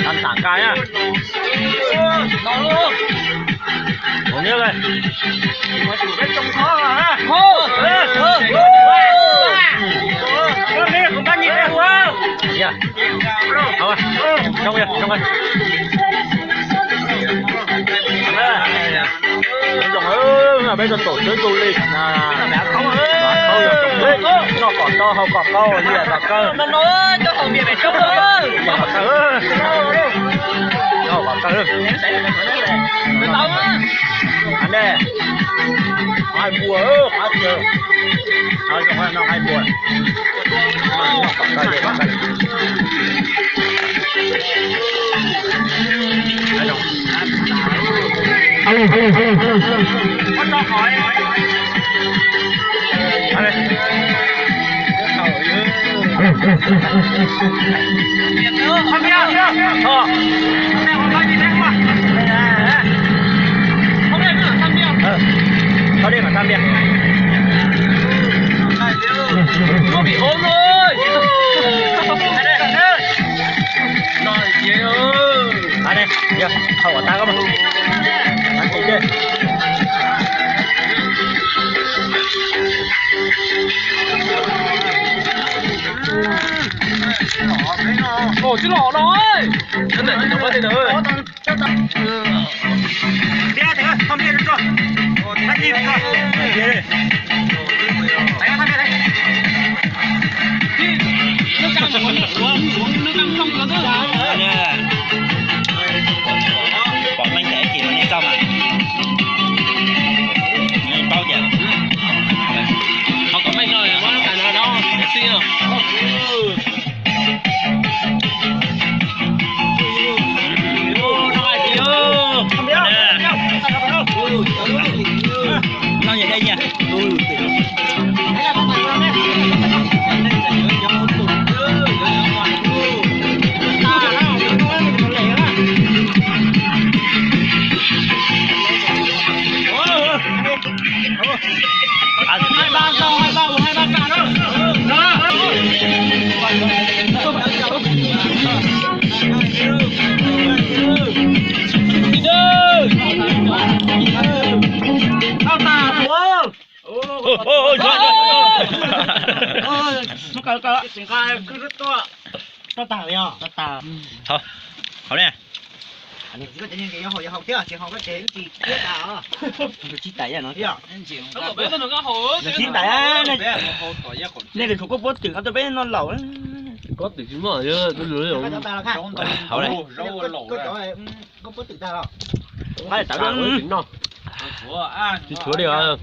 Tam tam nqa na. Mus niab le. Peb tau tổ chức du lịch, noj kom tau haus kom qaug li tom kawg. Noj kom tau, noj kom tau. Qhov ne, hai puas, qhov twg, noj hai puas. Ntsia, thau npiaj rau tso. Thau npiaj rau tso. Pom meej ces ib chim nej txaj mas, nej paub ces qhov kom meej no muab lub kas no rau xwb. Tsis nqa kwj lub tuaj. Tau tag li os. Tau tag. Hauv ne. Sib tais, nej li khuv koj puab twm qhov twg peb noj laus. Hauv ne. Tsis tshuav li os.